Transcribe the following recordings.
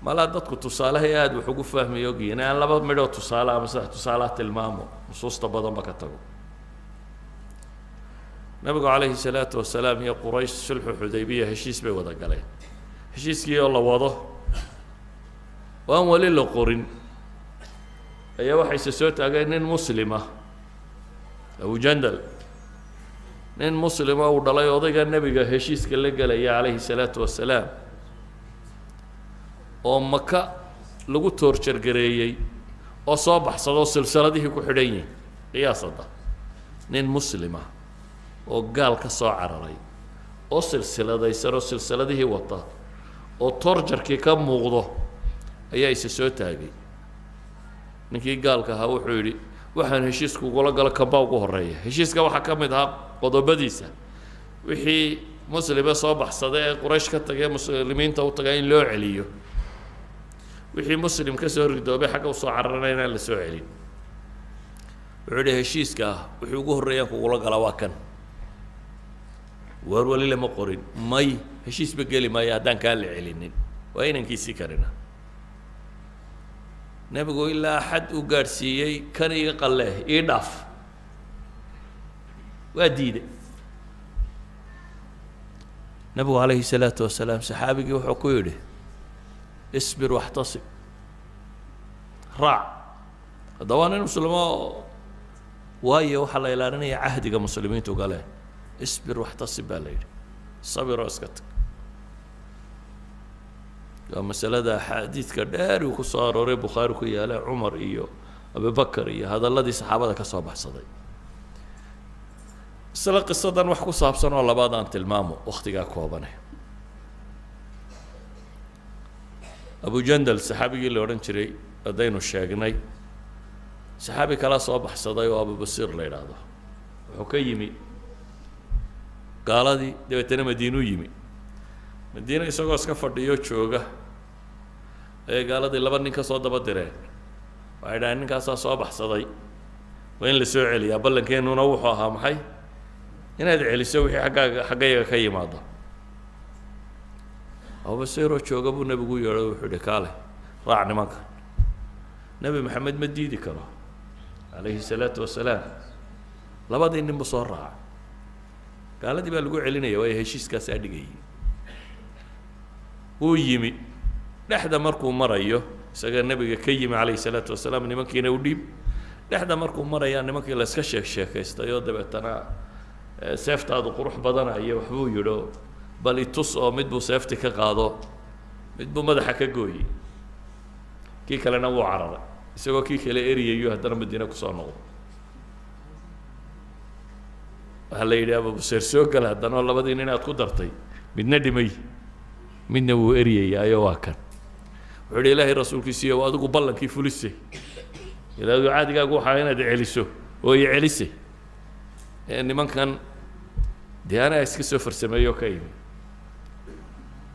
Malaa dadku tusaalahay aada wax ugu fahmay ogyihiin aan laba midhoo tusaale ama saddex tusaalaha tilmaamo, nusuusta badanba ka tago. Nabigu calayhi salaatu wasalaam iyo Quraysh sulxu Xudaybiya heshiis bay wada galeen. Heshiiskii oo la wado oo aan weli la qorin ayaa waxayse soo taageen nin muslima, Abu Jandal, nin muslima uu dhalay odayga nebiga heshiiska la gelaya calayhi salaatu wasalaam, oo Maka lagu toorjargareeyey oo soo baxsadoo silsiladihii ku xidhan yihin. Qiyaasadda nin muslima oo gaal ka soo cararay oo silsiladaysan oo silsiladihii wata oo torjarkii ka muuqdo ayaa isa soo taagay. Ninkii gaalka ahaa wuxuu yidhi, waxaan heshiiskugula galo kambaa ugu horreeya. Heshiiska waxaa ka mid ahaa qodobadiisa wixii muslime soo baxsada ee Quraysh ka tagay muslimiinta u tagaa in loo celiyo, wixii muslim ka soo ridoobay xagga usoo cararana inaan la soo celin. Wuxuu yidhi, heshiiska ah wuxuu ugu horreeyaan kugula galaa waa kan. Waar weli lama qorin, may heshiisba geli maayo haddaan kaa la celinin, waa inankiisii karina. Nebigu ilaa xad uu gaadhsiiyey, kan iga qallee, ii dhaaf, waa diiday. Nebigu calayhi salaatu wasalaam saxaabigii wuxuu ku yidhi, isbir waxtasib, raac. Hadda waa nin muslimo, waayo waxaa la ilaalinaya cahdiga muslimiintu galeen. Isbir waxtasib baa la yidhi, sabiroo iska tag. Waa masalada axaadiidka dheer uu ku soo arooray Bukhaari ku yaala, Cumar iyo Abubakar iyo hadalladii saxaabada ka soo baxsaday. Isla qisadan wax ku saabsan oo labaad aan tilmaamo waktigaa koobane. Abu Jandal saxaabigii la odhan jiray haddaynu sheegnay, saxaabi kala soo baxsaday oo Abubasiir la yidhaahdo, wuxuu ka yimi gaaladii, dabeetana Madiinuu yimi. Madiine isagoo iska fadhiyo jooga ayay gaaladii laba nin ka soo daba direen. Waxay dhaaheen, ninkaasaa soo baxsaday, waa in la soo celiyaa, ballankeenuna wuxuu ahaa maxay? Inaad celiso wixii xaggaaga xaggayaga ka yimaado. Abubasiiroo jooga buu nebigu u yeedho, wuxuu yihi, kaale raac nimanka. Nebi Maxamed ma diidi karo calayhi salaatu wasalaam. Labadii nin buu soo raaca, gaaladii baa lagu celinaya, waayo heshiiskaasaa dhigayay. Wuu yimi, dhexda markuu marayo isaga nebiga ka yimi calayhi salaatu wasalaam, nimankiina u dhiib. Dhexda markuu marayaa nimankii la iska sheek sheekaystay oo dabeetana seeftaadu qurux badanayo waxbuu yidho, bal itus, oo mid buu seefti ka qaado, mid buu madaxa ka gooyey, kii kalena wuu cararay. Isagoo kii kale eryayo haddana Madiine kusoo noqdo. Waxaa la yidhi, Abubaseer soo gala haddana oo labadii nin aad ku dartay midna dhimay midna wuu eryayaayo waa kan. Wuxuu yidhi, Ilaahay rasuulkiisiiyo adigu ballankii fulisay, ila adigu caadigaagu waxaa inaad celiso oo i celisay ee nimankan dee anaa iska soo farsameeyo ka yimi.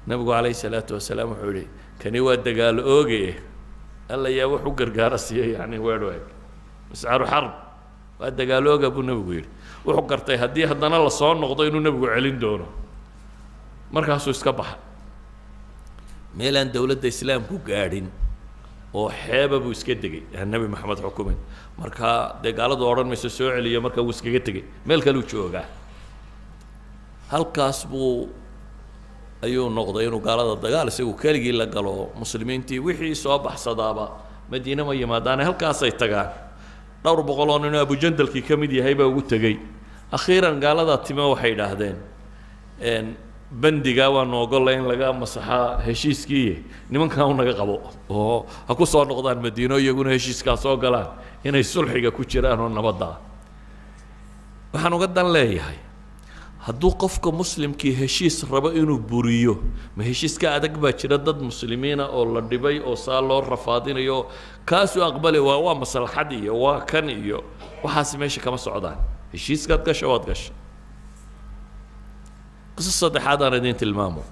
Nabigu calayhi salaatu wasalaam wuxuu yihi, kani waa dagaal ooge, alla yaa wax u gargaara siiya, yani weedho eg miscaru xarb, waa dagaal ooga buu nebigu yidhi. Wuxuu gartay haddii haddana lasoo noqdo inuu nebigu celin doono, markaasuu iska baxa. Meel aan dowladda islaamku gaadhin oo xeeba buu iska degay, aan Nebi Maxamed xukumin. Markaa dee gaaladu odhan mayso soo celiyo, marka wuu iskaga tegey, meel kaluu joogaa. Halkaas buu ayuu noqday inuu gaalada dagaal isagu keligii la galo. Muslimiintii wixii soo baxsadaaba Madiine ma yimaadaane, halkaasay tagaan. Dhowr boqol oo ninoo Abujandalkii ka mid yahay baa ugu tegey. Akhiiran gaaladaa time waxay idhaahdeen, bandigaa waanu ogollay in laga masaxaa heshiiskii, nimankan u naga qabo oo ha ku soo noqdaan Madiino, iyaguna heshiiskaa soo galaan inay sulxiga ku jiraan oo nabadda ah. Waxaan uga dan leeyahay, hadduu qofka muslimkii heshiis rabo inuu buriyo, ma heshiiska adag baa jira dad muslimiina oo la dhibay oo saa loo rafaadinayo kaasuu aqbali waa maslaxad iyo waa kan iyo waxaasi meesha kama socdaan. Heshiiskaad gasho waad gasha. Qiso saddexaad aan idiin tilmaamo.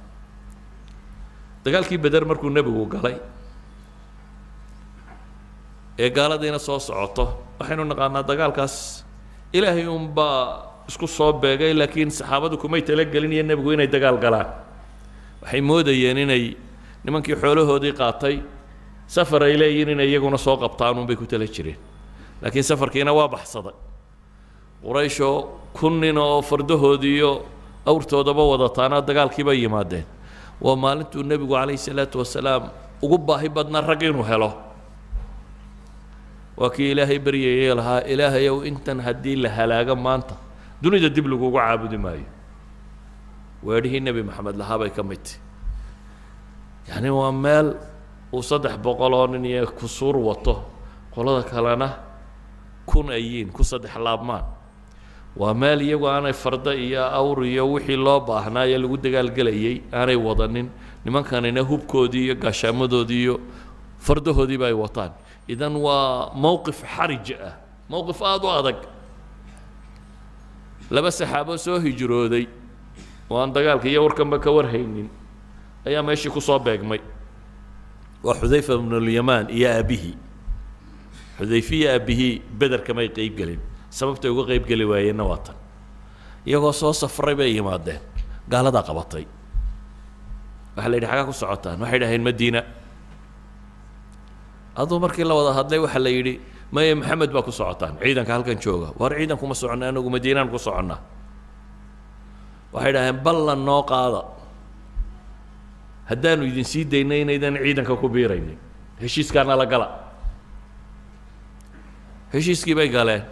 Dagaalkii Beder markuu nebigu galay ee gaaladiina soo socoto, waxaynu naqaanaa dagaalkaas Ilaahay unbaa isku soo beegay, laakiin saxaabadu kumay talagelin iyo nebigu inay dagaal galaan. Waxay moodayeen inay Nimankii xoolahoodii qaatay safar ay leeyihiin inay iyaguna soo qabtaan unbay ku tala jireen, laakiin safarkiina waa baxsaday. Qurayshoo 1000 nin oo fardahoodii iyo awrtoodaba wadataana dagaalkii bay yimaadeen. Waa maalintuu nebigu calayhi salaatu wasalaam ugu baahi badnaa rag inuu helo. Waa kii Ilaahay baryayay lahaa, Ilaahayow, intan haddii la halaago maanta dunida dib lagugu caabudi maayo. Weedhihii Nebi Maxamed lahaa bay ka mid tahi. Yacni waa meel uu 300 oo nin iyo kusuur wato, qolada kalena 1000 ay yihiin, ku saddex laabmaan. Waa meel iyagu aanay farda iyo awr iyo wixii loo baahnaa ee lagu dagaalgelayay aanay wadanin, nimankanina hubkoodii iyo gaashaamadoodii iyo fardahoodiiba ay wataan. Idan waa mowqif xarij ah, mowqif aada u adag. Laba saxaabo soo hijrooday oo aan dagaalka iyo warkanba ka warhaynin ayaa meeshii kusoo beegmay, waa Xudayfa ibnulyamaan iyo aabihii. Xudayfe iyo aabihii Beder kamay qeyb gelin. Sababtay uga qeyb geli waayeenna waa tan: iyagoo soo safray bay yimaadeen, gaaladaa qabatay. Waxaa la yidhi, xagaa ku socotaan? Waxay dhaheen, Madiina. Aduu markii la wada hadlay waxaa la yidhi, maye, Maxamed baa ku socotaan, ciidanka halkan jooga. War ciidan kuma soconna anagu, Madiinaan ku soconnaa. Waxay dhaheen, ballan noo qaada haddaanu idin sii daynay inaydan ciidanka ku biiraynin, heshiiskaana la gala. Heshiiskii bay galeen: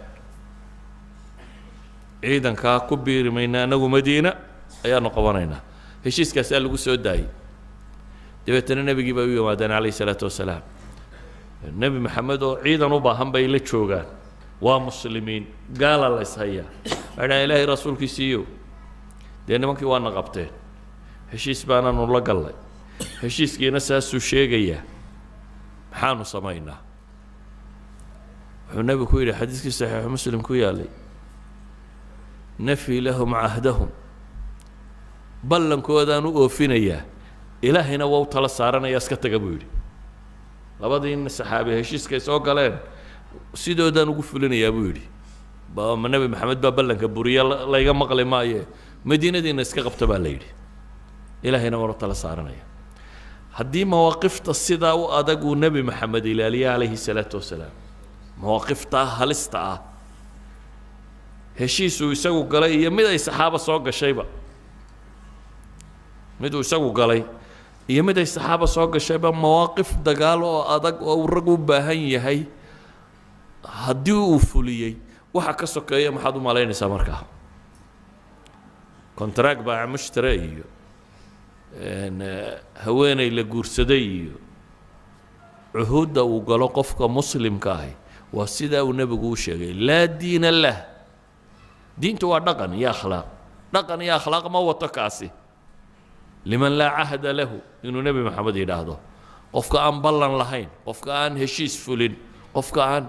ciidankaa ku biiri mayna anagu, Madiina ayaanu qabanaynaa. Heshiiskaasaa lagu soo daayey. Dabeetana nebigii bay u yimaadeen calayhi salaatu wasalaam. Nebi Maxamed oo ciidan u baahan bay la joogaan, waa muslimiin, gaala la ishayaa. Waxay dhahaan, Ilaahay rasuulkiisiiyo, dee nimankii waana qabteen, heshiis baananu la gallay, heshiiskiina saasuu sheegayaa, maxaanu samaynaa? Wuxuu nebigu ku yidhi xadiiskii Saxiixu Muslim ku yaalay, nafi lahum cahdahum, ballankoodaan u oofinayaa, Ilaahayna waa u tala saaranaya, iska taga buu yidhi. Labadii saxaabi heshiiskay soo galeen sidoodaan ugu fulinayaa buu yidhi. Ba Nebi Maxamed baa ballanka buriya layga maqli maaye, Madiinadiina iska qabta baa la yidhi, Ilaahayna waan u tala saaranaya. Haddii mawaaqifta sidaa u adag uu Nebi Maxamed ilaaliye calayhi salaatu wasalaam, mawaaqiftaa halista ah, heshiisuu isagu galay iyo mid ay saxaaba soo gashayba, mid uu isagu galay iyo mid ay saxaaba soo gashayba, mawaaqif dagaal oo adag oo uu rag u baahan yahay haddii uu fuliyey, waxa ka sokeeya maxaad u malaynaysaa? Markaa contract baa mushtare iyo haweeney la guursaday iyo cuhuudda uu galo qofka muslimka ahi, waa sidaa uu nebigu u sheegay, laa diina lah. Diintu waa dhaqan iyo akhlaaq, dhaqan iyo akhlaaq ma wato kaasi. Liman laa cahda lahu, inuu Nebi Maxamed yidhaahdo, qofka aan ballan lahayn, qofka aan heshiis fulin, qofka aan,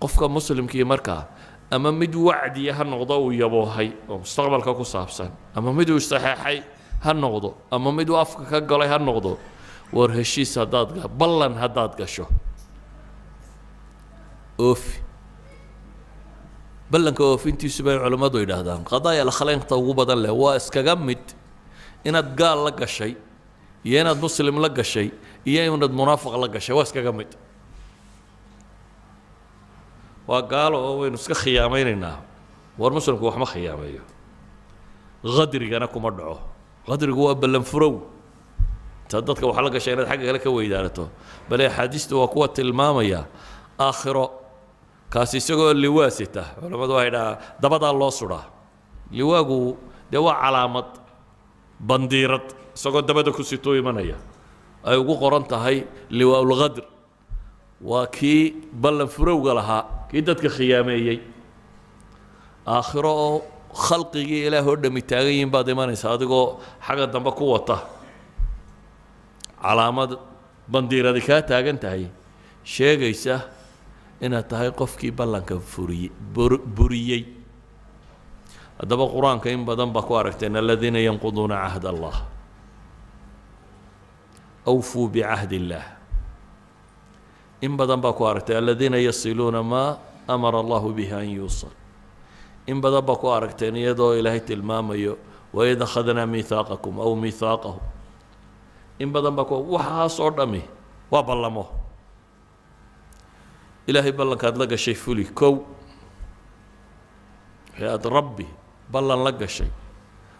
qofka muslimkii markaa ama mid wacdiya ha noqdo uu yaboohay oo mustaqbalka ku saabsan, ama mid uu saxeexay ha noqdo, ama mid uu afka ka galay ha noqdo, war heshiis haddaad ballan haddaad gasho, oofi ballanka. Oofintiisu bay culimmadu yidhaahdaan qadaaya alakhlaaqta ugu badan leh waa iskaga mid, inaad gaal la gashay iyo inaad muslim la gashay iyo inaad munaafiq la gashay waa iskaga mid. Waa gaalo oo waynu iska khiyaamaynaynaa. War muslimku wax ma khiyaameeyo, qadrigana kuma dhaco. Qadrigu waa ballan furow, intaad dadka waxaa la gashay inaad xagga kale ka weydaarato. Bale axaadiistu waa kuwa tilmaamaya aakhiro kaasi isagoo liwaa sita. Culammadu waxay dhahaa dabadaa loo suraa liwaagu, dee waa calaamad bandiirad, isagoo dabada ku situu imanaya ay ugu qoran tahay liwaaulqadr. Waa kii ballan furowga lahaa, kii dadka khiyaameeyey. Aakhiro oo khalqigii Ilaah oo dhami taagan yihiin baad imanaysaa adigoo xagga dambe ku wata calaamad bandiiradi kaa taagan tahay, sheegaysa inaad tahay qofkii ballanka furiyey, buriyey. Haddaba Qur-aanka in badan baa ku aragteen aladiina yanquduuna cahd Allah, awfuu bicahd illaah. In badan baa ku aragtay aladiina yasiluuna maa amara Allahu bihi an yuusal. In badan baa ku aragteen iyadoo Ilaahay tilmaamayo waid akhadnaa miithaaqakum aw miithaaqahum. In badan baa ku waxaas oo dhami waa ballamo. Ilaahay ballankaad la gashay fuli. Kow, wixii aad Rabbi ballan la gashay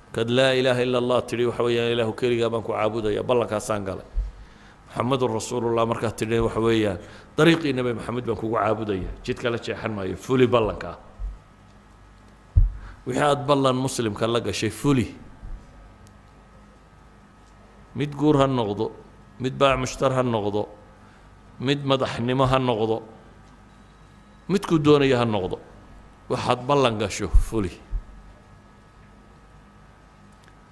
markaad laa ilaaha ila Allah tidhi, waxa weeyaan Ilaahu keligaa baan ku caabudaya, ballankaasaan galay. Muxamedun rasuulullah markaad tidhi, waxa weeyaan dariiqii Nebi Maxamed baan kugu caabudaya, jid kala jeexan maayo. Fuli ballankaa. Wixii aad ballan muslimka la gashay fuli, mid guur ha noqdo, mid baac mushtar ha noqdo, mid madaxnimo ha noqdo, midkuu doonaya ha noqdo, waxaad ballan gasho fuli.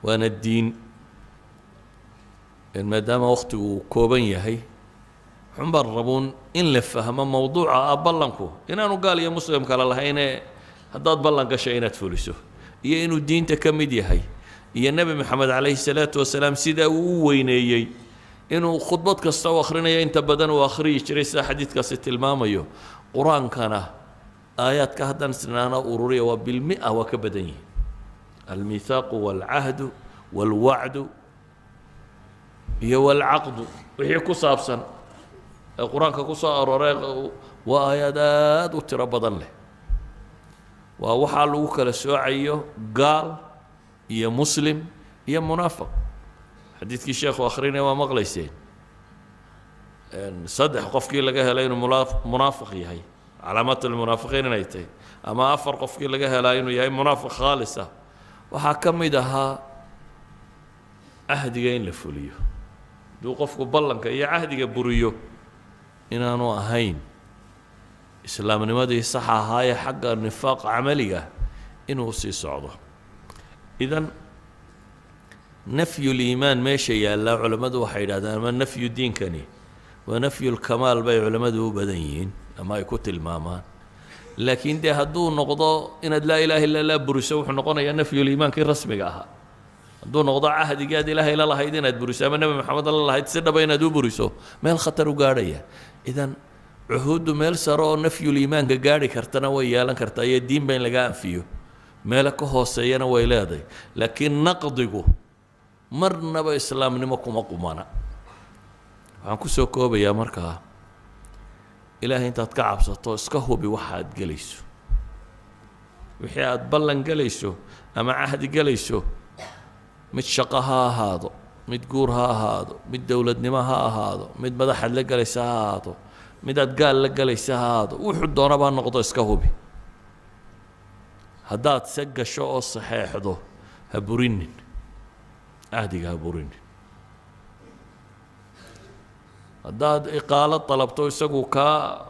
Waana diin. Maadaama waktigu uu kooban yahay, wuxuun baan rabuun in la fahmo mowduuca ah ballanku inaanu gaal iyo muslim kale lahaynee, haddaad ballan gashay inaad fuliso, iyo inuu diinta ka mid yahay, iyo Nebi Maxamed calayhi salaatu wasalaam sidaa uu u weyneeyey inuu khudbad kasta u akhrinayo, inta badan uu akhriyi jiray sida xadiidkaasi tilmaamayo. Qur-aankana aayaadka haddaan isnaana ururiya waa bilmia, waa ka badan yihin almithaaqu waalcahdu waalwacdu iyo waalcaqdu wixii ku saabsan ee qur-aanka ku soo arooray, waa aayaad aada u tiro badan leh. Waa waxaa lagu kala soocayo gaal iyo muslim iyo munaafiq. Xadiidkii sheekhu akhrinaya waa maqlayseen, saddex qofkii laga helay inuu munaafiq yahay, calaamaat almunaafiqiin inay tahay, ama afar qofkii laga helaa inuu yahay munaafiq khaalisa, waxaa ka mid ahaa cahdiga in la fuliyo. Hadduu qofku ballanka iyo cahdiga buriyo, inaanu ahayn islaamnimadii saxa ahaayee xagga nifaaq camaliga inuu sii socdo. Idan nafyu liimaan meesha yaallaa, culammadu waxay yidhahdaan, ama nafyu diinkani waa nafyu lkamaal bay culammadu u badan yihiin ama ay ku tilmaamaan. Laakiin dee hadduu noqdo inaad laa ilaaha illa Allah buriso, wuxuu noqonayaa nafyuliimaankii rasmiga ahaa. Hadduu noqdo cahdigii aad Ilaahay la lahayd inaad buriso ama Nebi Maxamed la lahayd si dhaba inaad u buriso, meel khatar u gaadhaya. Idan cuhuuddu meel sare oo nafyuliimaanka gaadhi kartana way yeelan kartaa, iyo diinba in laga anfiyo, meelo ka hooseeyana way leedahay. Laakiin naqdigu marnaba islaamnimo kuma qumana. Waxaan kusoo koobayaa markaa, Ilaahay intaad ka cabsato iska hubi waxa aad gelayso, wixii aad ballan gelayso ama cahdi gelayso, mid shaqo ha ahaado, mid guur ha ahaado, mid dowladnimo ha ahaado, mid madaxaad la gelaysa ha ahaado, mid aad gaal la gelaysa ha ahaado, wuxuu doonaba ha noqdo, iska hubi. Haddaad se gasho oo saxeexdo, ha burinin cahdiga, ha burinin. Haddaad iqaalo dalabto, isagu kaa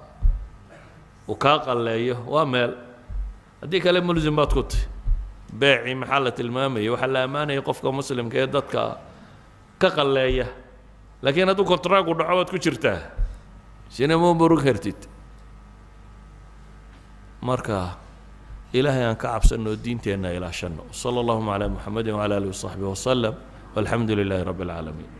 uu kaa qalleeyo, waa meel. Haddii kale mulsim baad ku tahy. Beecii maxaa la tilmaamayay? Waxaa la ammaanayay qofka muslimka ee dadka ka qalleeya. Laakiin hadduu kontraagu dhaco, waad ku jirtaa, sina ma burin kartid. Marka Ilaahay aan ka cabsanno oo diinteenna ilaashanno. Sala allahuma calaa Muxamedin wcala alihi wasaxbihi wasalam, walxamdu lilaahi rabbi alcaalamiin.